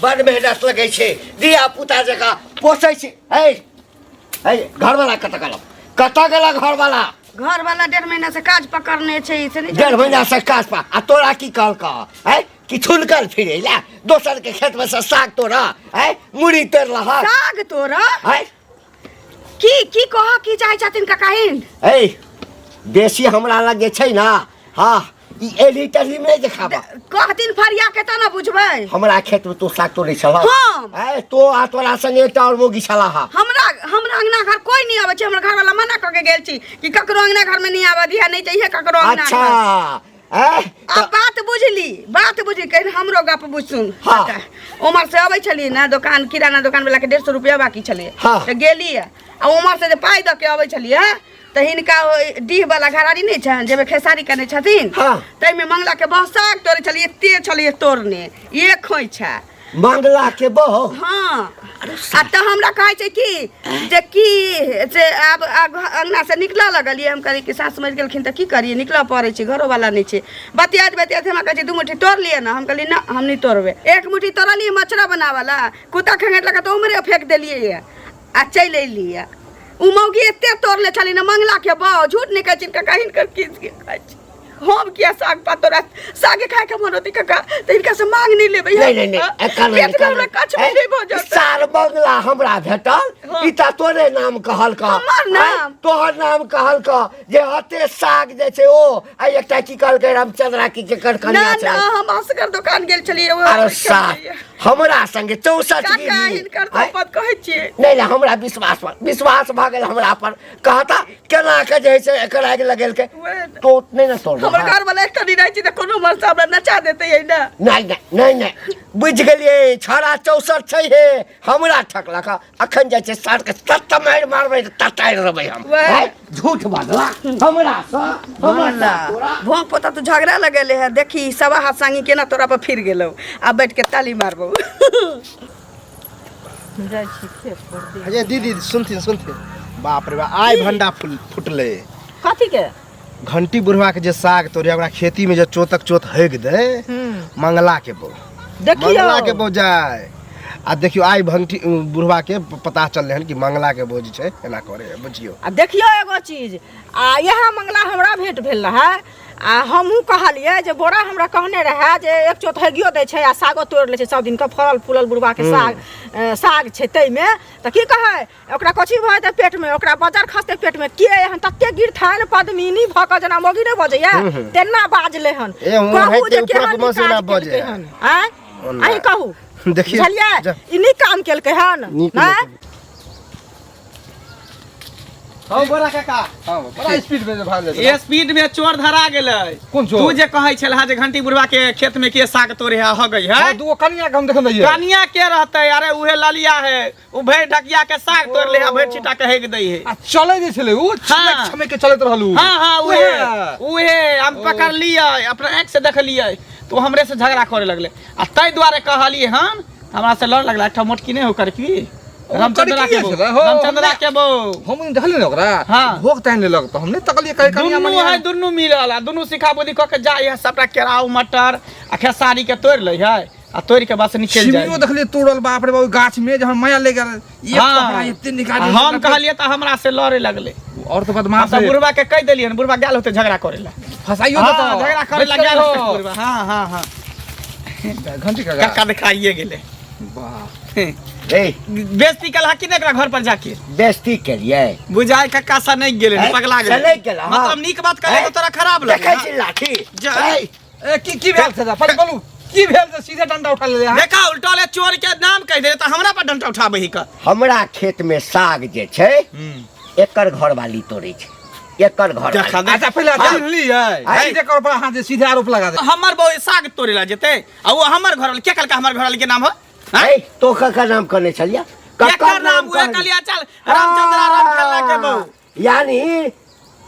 बड़ मेहनत लगै छै धिया पुता जकाँ पोसै छै। है है, घरवाला कतऽ गेल? कतऽ गेल घरवाला? घर वाला 1.5 महीना से काज पकड़ने छै, से नहीं। 1.5 महीना से काज पा आ तोरा की कहलक है कि छुनकल फिरे ला दोसर के खेत में से साग तोड़ा है, मुड़ी तोड़ लहक। साग तोड़ा है। की की कह की चाहे छथिन काकाहिन? ए, बेसी हमरा लग जे छै ना, हाँ, ई एली टेली में नहि देखाबा। कहथिन फरिया के तऽ न बुझबै। हमरा खेत में तू साग तोड़ै छलह? हम? ए, तो आ तोरा संगे एकटा और मौगी छला हा। हमरा हमरा अंगना घर कोई नहीं आबै छै। हमर घर वाला मना कऽ के गेल छी कि ककरो अंगना घर में नहीं आबऽ दिहा, नहीं चाहिए ककरो अंगना अच्छा घर। ए, आ बात बुझली, बात बुझली, कहीं हमरो गप बुझसुन। हाँ। उमर से अबै छलियै ना दोकान, किराना दोकान वाला के 150 रुपया बाकी छलै। हाँ। तऽ गेलियै आ उमर से जे पाइ दऽ के अबै छलियै तऽ हिनका ओहि डीह वाला घरारी नहि छनि जाहिमे खेसारी केने छथिन। हाँ। ताहिमे मंगला के बहुत साग तोड़ै छलियै, एते छलियै तोड़ने एक खोइछा। मंगला के बहू? हाँ। आ तऽ हमरा कहै छै कि जे की से आब अंगना से निकलऽ लगलियै। हम कहलियै कि सास मरि गेलखिन तऽ की करियै, निकलऽ पड़ै छै, घरोवाला नहि छै। बतियाइत बतियाइत हमरा कहै छै 2 मुट्ठी तोड़ लिअ ने। हम कहलियै ना, हम नहि तोड़बै। 1 मुट्ठी तोड़लियै मच्छरा बनाबऽ ला, कुत्ता खंघाटलक तऽ उम्हरे फेंक देलियै आ चलि एलियै। ओ मौगी एते तोड़ले छलै ने मंगला के बहू, झूठ नहि कहै छियनि काका, हिनकर किस के कहै छी हम। किया साग पात तोरा सागे खाय के मन होती काका तऽ हिनका से मांग नहि लेबै। नहीं नहीं नहीं, एकर नहीं। पेट में हमरा कछ भी नहीं भऽ जाता। सार बंगला हमरा भेटल। हाँ। ई तऽ तोरे नाम कहल का। हमर नाम? तोहर नाम कहल का जे हते साग जे छै ओ आ एकटा की कहलकै रामचंद्रा की केकर ना। कनिया ना। छै? हम असगर दोकान गेल छलियै ओ। अरे सार हमरा संगे 64 काका गिरी। हिनकर आँय? शपथ कहै छियै। नहीं नहीं, हमरा विश्वास पर विश्वास भऽ गेल हमरा पर। कहता केना के जे छै एकर आगि लगेलकै। वएह ने। तो नहीं ने तोड़। हमर घर वाला एकटा नहि रहै छै तऽ कोनो मर्द हमरा नचा देतै है ना। नहीं नहीं नहीं नहीं, बुझि गेलियै, छड़ा 64 छै हे, हमरा ठकलक। अखन जाइ छै सार के तत्त मारि मारबै तऽ ततारि रहबै हम। वएह। हैं? झूठ बजला हमरा सँ, हमरा सँ तोरा। भोंक पोता तू झगड़ा लगेले है, देखी सवा हाथ संगी केना तोरा पर फिर गेलौ। आ बैठ के ताली मारबौ। जाइ छी खेत पर देख। अरे दीदी, सुनथिन सुनथिन, बाप रे बाप, आइ भंडा फूल फुटलै। कथी के? घंटी बुढ़वा के जे साग तोड़े ओकरा खेती में जे चोतक चोत हेग दे मंगला के बहू। देखियौ। मंगला के बहू जाय आ देखियौ आइ भंटी बुढ़वा के पता चललै हन कि मंगला के बहू जे छै एना करे, बुझियौ। आ देखियौ एगो चीज, आ इएह मंगला हमरा भेंट भेल रहै आ हमहूँ कहलियै जे बोरा हमरा कहने रहए जे एक चोत हैगियो दै छै आ सागो तोड़ि लै छै सब दिनके फड़ल फूलल बुढ़बाके साग, साग छै ताहिमे तऽ की कहै ओकरा कथी भऽ जेतै पेटमे, ओकरा बजर खसतै पेटमे के एहन तते गिरथान पद्मिनी भऽ कऽ जेना मौगी नहि बजैया तेना बाजलै हन। ए, हुँ, कहू हेतै जे ऊपरक केहन मौसी काज ना बजै। केलकै हन, आँय? ओना। अहीं कहू। देखियौ, बुझलियै? जा। ई नीक काम केलकै हन? नीक आँय? नहि। हौ बड़ा काका। हाँ, बड़ा स्पीड में भाग जाय ये स्पीड में चोर धरा गेलै। कोन चोर? तू जे कहै छलहा जे घंटी बुढ़वा के खेत में के साग तोड़े है हो गई है। हाँ, दूगो कनिया के हम देखल रहियै। कनिया के रहतै? अरे उहे ललिया है, उ भरि ढकिया के साग तोड़ ले है, भरि छिटा के हेग दै है। आ चलै जे छलै उ छमक हाँ। छमक के चलैत रहल उ। हाँ हाँ, उहे। उहे। उहे हम पकड़लियै, अपना आँखि से देखलियै तो हमरे से झगड़ा करे लगलै आ ताहि दुआरे कहलियै हन हमरा से लड़ लगला। एकटा मोटकी नहि हो करकी रामचंद्रा के करकी बहू। छलै, हो, रामचंद्रा के बहू। हम नहि देखलियै ने ओकरा। हाँ। भोग तानि लेलक तऽ हम नहि तकलियै कहीं कनिया दुनू मनिया। है, दुनू मिलल आ दुनू सिखा बुद्धि कऽ के जाइ है, सबटा केराउ मटर आ खेसारी के तोड़ि लै है आ तोड़ि के बस निकलि जाइ। छिमियो देखलियै तोड़ल, बाप रे बाप, ओहि गाछ में जहन माया ले गेल एक हाँ। कपड़ा एते निकालि आ हम कहलियै तऽ हमरा से लड़े लगलै। और तो बदमाश हम तऽ है। बुढ़वा के कहि देलियै, बुढ़वा गेल होतै झगड़ा करे ला। फसाइयो हाँ, देतौ। झगड़ा करे ला बचि गेल होतै करिहो। बुढ़वा। हाँ हाँ हाँ। घंटी काका कक्का देखाइए गेलै। वाह। रे। बेइज्जती कलहा कि नहि एकरा घर पर जाके? बेइज्जती केलियै। बुझाय कक्का से नहि गेलै। हैं? पगला गेलै। से नहि गेलै, हाँ। मतलब नीक बात कहले तऽ तोरा खराब लगै। देखै छी लाठी। जा। ऐ, ए, की की भेल छै पहिले बोलू, की भेल छै? सीधे डंडा उठा लेले अहाँ। देखा उल्टा ले चोर के नाम कहि दे तऽ हमरा पर डंडा उठाबै ही का। हमरा खेत में साग जे छै एकर घरवाली तोड़ै छै, एकर घर। देखा अच्छा पहिले हाँ। जान लियै। हाँ। सीधे कर पर अहाँ जे सीधे आरोप लगा दे। हमर बहू साग तोड़े ला जेतै आ ओ हमर घर के कहलका हमर घर के नाम हो? हाँ? ऐ, तो ककर नाम कहने छलियै? एकर नाम उहे कहलियै, चल रामचंद्र राम खेलना के बहू। यानी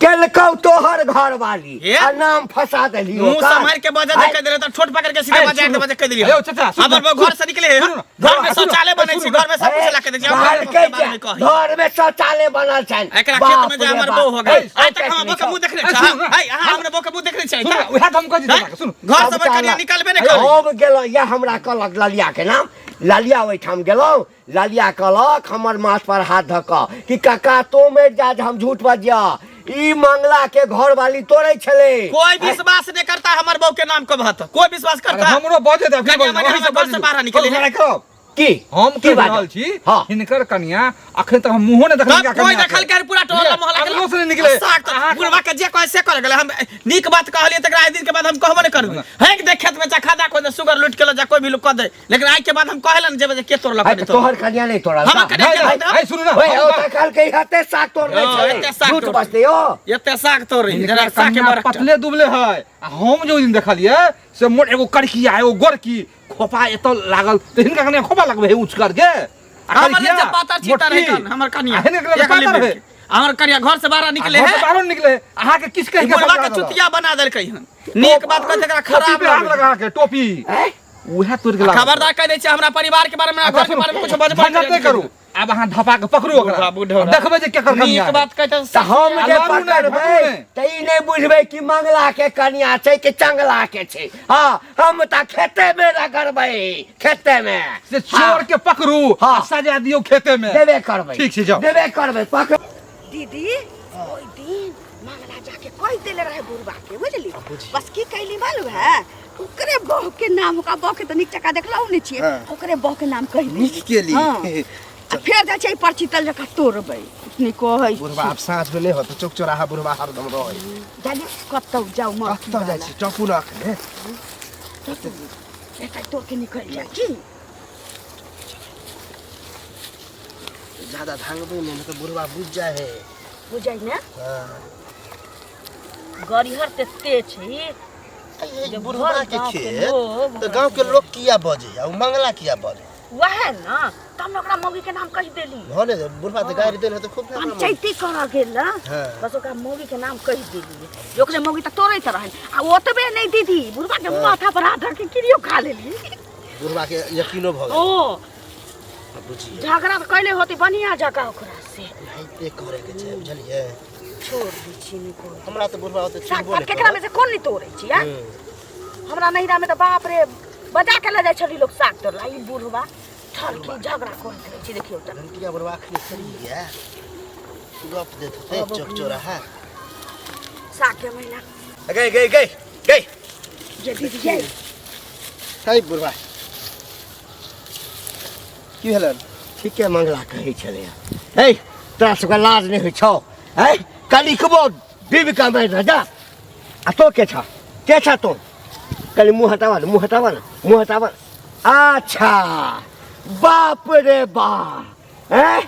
केलकौ तोहर घरवाली हे? आ नाम फंसा देली मुंह ओकर। सम्हार के बजा दे, कह देले त ठोट पकड़ के सीधे अरे, बजा दे, सुनू। बजा कह देलियै। अरे, चाचा, सुनू। हमर बहू घर से निकले है, सुनू ना। घर में सुनू। शौचालय बनै छै, सुनू ना। घर में सब कुछ ला के दै छै। घर हमर के के बारे में कही। घर में शौचालय बनल छनि। एकरा बाप खेत में जे रे हमर बाप। बहू हो गेल। ऐ, आइ तक हमर बहू के मुंह देखने ऐ, छै? सुनू ना। ऐ, अहाँ हमर बहू के मुंह देखने छै? सुनू ना, उएह तऽ हम कहै छी हैं? चाचा के, सुनू। घर से सबटा कनिया निकालबे नहि करी। हम गेलहुँ, इएह हमरा कहलक ललिया के नाम। लालिया ओहिठाम गेलहुँ, लालिया कहलक हमर माथ पर हाथ धऽ कऽ कि काका तो मरि जा जे हम झूठ बजिया, ई मंगला के घर वाली तोड़े छलै। कोई विश्वास नहीं करता हमर बहू के नाम के बात, कोई विश्वास अरे करता? हमरो बजे दे, कनिया मनिया हमर घर से बाहर निकले। लड़ाई करब। की हम की कहि बात? रहल छी हाँ। हिनकर कनिया अखन तक हम मुंहो ने देखलियै। तब कोई देखल के पूरा टोला मोहल्ला के अगलो से नहीं निकले। साग तो अहाँ- बुढ़वा के जे कहे से करे गेले। हम नीक बात कहलिए तकरा आइ दिन के बाद हम कहबो नहीं करबै। हैक देख खेत में चखा दा, कोई सुगर लूट के ल जा, कोई भी लोग कह दे, लेकिन आइ के बाद हम कहले न जेबे जे के तोड़लक है नहीं तऽ तोड़लक। तोहर कनिया नहीं तोड़ल हमर का? कनिया के नहीं, दे। नहीं, सुनू ना, ओए, हम ओ तऽ कहलकै एते साग तोड़ने हँ, छलै। एते साग झूठ तोड़- बजतै यौ। एते साग तोड़े हिनकर जरा साग के कनिया बरक पतले दुबले है आ हम जो दिन देखलिए से मोट एगो करकिया एगो गोरकी खोपा एतऽ लागल, तऽ हिनका कनिया खोपा लगबै है ऊँच करके। आ हमर करकिया, जे पातर छीतर है मोटकी। कन, हमर कनिया आ हिनकर कनिया एक पातर लिमिट है। के। हमर कनिया घर से बाहर निकले घर है से बाहरो निकले है। अहाँके किछु कहि के बुढ़वा के समझा देलक। चुतिया बना देलकै हन। नीक बात कहै एकरा टोपी खराब पे हाथ लगै। लगा के टोपी हैं? उएह तोड़ि के लागल। खबरदार कह दै छै हमरा परिवार के बारे में, अच्छा, घर के बारे में कुछ बजबो झंझट नहि करू, आब अहाँ धपा के पकड़ू ओकरा, बूढ़ा, बूढ़ा। देखबै जे केकर कनिया नीक है। बात कहै तऽ हम जे आ लड़ू नहि, पकड़बै भगू नहि। तऽ ई नहि बुझबै कि मंगला के कनिया छै कि चंगला के छै। हँ, हम तऽ खेते मे रगड़बै, खेते मे। से चोर के पकड़ू हाँ। आ सजा दियौ खेते मे। देबे करबै। ठीक छै, जाउ। देबे करबै, पकड़। दीदी ओहि दिन मंगला जाके कहि देले रहे बुढ़बा के, बुझली? बस की कैली मालूम है, ओकरे बहू के नाम, ओकरा बहू के तऽ नीक जकाँ देखलहुँ नहि छियै। हाँ। ओकरे बहू के नाम कहि देली। नीक केली। हाँ। आ फेर जाइ छै परची तल जकाँ तोड़बै, इतनी कहै छी। बुढ़बा आब साँझ में नहीं होत, चौक चौराहा बुढ़बा हरदम रहै। जाने कतौ जाउ मत। कतऽ जाइ छी टपू ना अखने। एतै तोड़ के निकलि जाइ की। ज्यादा धांगबै नहि, नहि तऽ बुढ़बा बुझि जाइ है। बुझै ने। हाँ। गरीहर ते छै जे बुढ़बा बुढ़बा के के खेत खेत तऽ गाँव के लोग किया बजै आ उ मंगला किया बजै? वएह ने, तब ने ओकरा मौगी के नाम कहि देली। भने जे बुढ़बा तऽ गारि देल हेतै खूब। पंचायती करऽ गेल ने। हाँ। बस ओकरा मौगी के नाम कहि देलियै जे ओकरे मौगी तऽ तोड़ैत रहै। आ ओतबे नहि दीदी, बुढ़बा के माथा पर हाथ धऽ के किरियो खा लेली। बुढ़बा के यकीनो भऽ गेल। ओ बुझिए झगड़ा तऽ कैले होती बढ़िया जगह ओकरा से। एनाहिते करे के छै, बुझलियै? छोड़ दै छी नहि कोइ। हमरा तऽ बुढ़बा ओते साग चिन्हबो पात नहि केकरा में करत। से कोन नहि तोड़ै छी आ? हमरा नैहरा में तऽ बाप रे बजा के लऽ जाइ छली लोक साग तोड़ला। ई बुढ़बा ठरकी झगड़ा करैत रहै छै, देखियौ तऽ। घंटिया बुढ़बा अखनी चलि गप देत होतै चौक चौराहा। साग के महीना। गई गई गई गई जे दीदी ये है बुढ़बा की भेलन? ठीके मंगला कहै छलै हे, तोरा सबके लाज नहि होइ छौ? है कनिकबो डूबि कऽ मरि रह जा। आ तो के छ, के छ तू? कनि मुँह हटाबऽ ने, मुँह हटाबऽ ने, मुँह हटाबऽ। अच्छा बाप रे बाप, हैं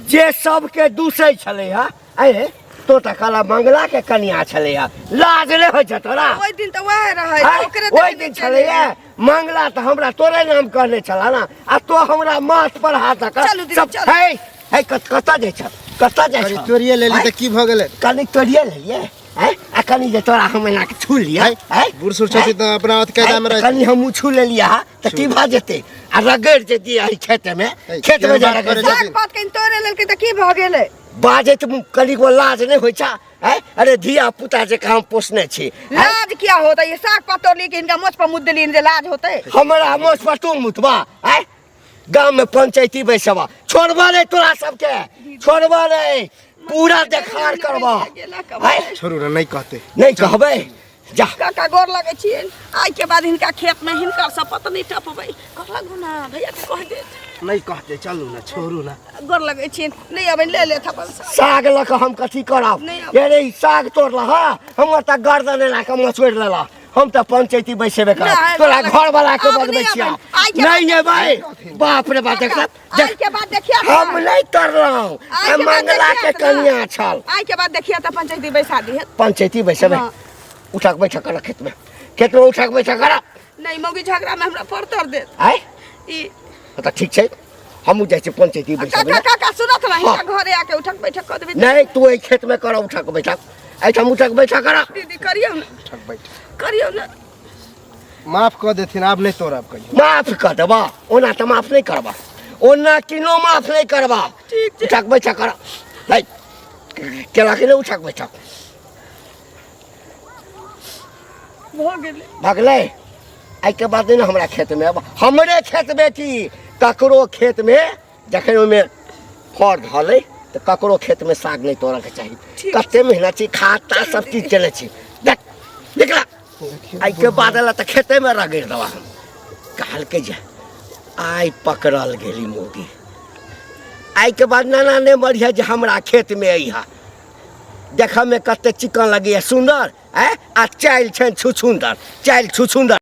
जे सबके दूसै छलै हँ, अरे तो तऽ कहला मंगला के कनिया छलै हँ, लाज नहि होइ छौ तोरा? ओहि दिन तऽ वएह रहै, आँय, ओकरे ओहि दिन छलैया मंगला तऽ हमरा तोरे नाम कहने छला ना, आ तो हमरा माथ पर हाथ धऽ कऽ चलू दीदी, सब- चलू। हे हे कतऽ जाइ छ, कतऽ जाइ कनि छ? तोड़िए लेली आँय, तऽ की भऽ गेलै? कनि तोड़िए लेलियै हैं, आ कनि जे तोरा हम एना के छू लियै हैं, बूढ़ सूढ़ छथिन तऽ अपना अथी कायदा में आँय, रहै। कनि हमहूँ छू लेलियै हँ तऽ की भऽ जेतै? आ रगड़ि जे दियै एहि खेतमे, है, खेतमे केहन जे बात रगड़ि करै दियै। साग पात कनि तोड़े लेलकै तऽ की भऽ गेलै? बाजैत कनिको लाज नहि होइ छ? हैं? अरे धिया पुता जे हम पोसने छी हैं? लाज किया होतै? ये साग पात तोड़लियै कि हिनका मोछ पर मुद देलियै जे लाज होतै? हमरा मोछ पर तू मुतबा? हैं? गाम में पंचायती बैसबा, छोड़बा नहीं तोरा सबके, छोड़बा नहीं, पूरा देखार करबा। हैं? छोड़ू ने, नहि कहतै। नहीं कहबै, जा। काका गोर लगै छियनि, आइ के बाद हिनका खेत में हिनकर शपथ नहि टपबै। गोर लगू ना, भैया के कहि देत। नहि कहतै, चलू ने, छोड़ू ने। गोर लगै छियनि, नहि अबै ले लेत अपन साग। साग लऽ कऽ हम कथी करब? नहि आब। अरे ई साग तोड़ला हँ, हमर तऽ गर्दन एना कऽ मचोड़ि लेला। हम तऽ पंचायती बैसेबे करब। नहि, तोरा नहि, घर वाला के आब बजबै नहि छियै। अबै। आइ के नहीं एबै, बाप रे बाप, देख काका, देख। आइ के बाद देखिया हम नहीं तोड़लहुँ, आइ के बाद मंगला के देखिया तऽ ना। कनिया छल। आइ के बाद देखिया तऽ पंचायती बैसा दिहे। पंचायती बैसेबै। हाँ। उठा के बैठक कर खेत में, खेत में उठा के बैठक कर। नहीं मौगी झगड़ा में हमरा पड़तर देत। आय ई तऽ ठीक छै, हमहूँ जाइ छी पंचायती बैसेबै। काका काका सुनत रही। हाँ। घरे आके उठक बैठक कऽ देबै। नहीं तू एहि खेत में कर उठा के बैठक, एहिठाम उठा के बैठक कर। दीदी करियौ ने, ठक बैठ करियौ ने। माफ कऽ देथिन, आब नहि तोड़ब कहियो। माफ कऽ देबा? ओना तऽ माफ नहि करबा, ओना किनो माफ नहि करबा। ठीक छै। उठा के बैठक कर। है केला के नहि उठा के बैठक। भऽ गेलै। भगलै। एहिके बाद नहि ने हमरा खेतमे आब, हमरे खेतमे की ककरो खेतमे जखन ओहिमे फड़ धलै तऽ ककरो खेतमे साग नहि तोड़ऽके चाही। कते मेहनत छी, खाद ताद सब चीज चलै छी। देख निकला, एहिके बाद एला तऽ खेतेमे रगड़ि देबा हम। कहलकै जे आइ पकड़ल गेली मौगी, एहिके बाद नाना नहि मरिहे जे हमरा खेतमे अइहा। देखऽमे कते चिकन लगैए सुन्दर, आँय, आ चालि छनि छुछुन्दर, चालि छुछुन्दर।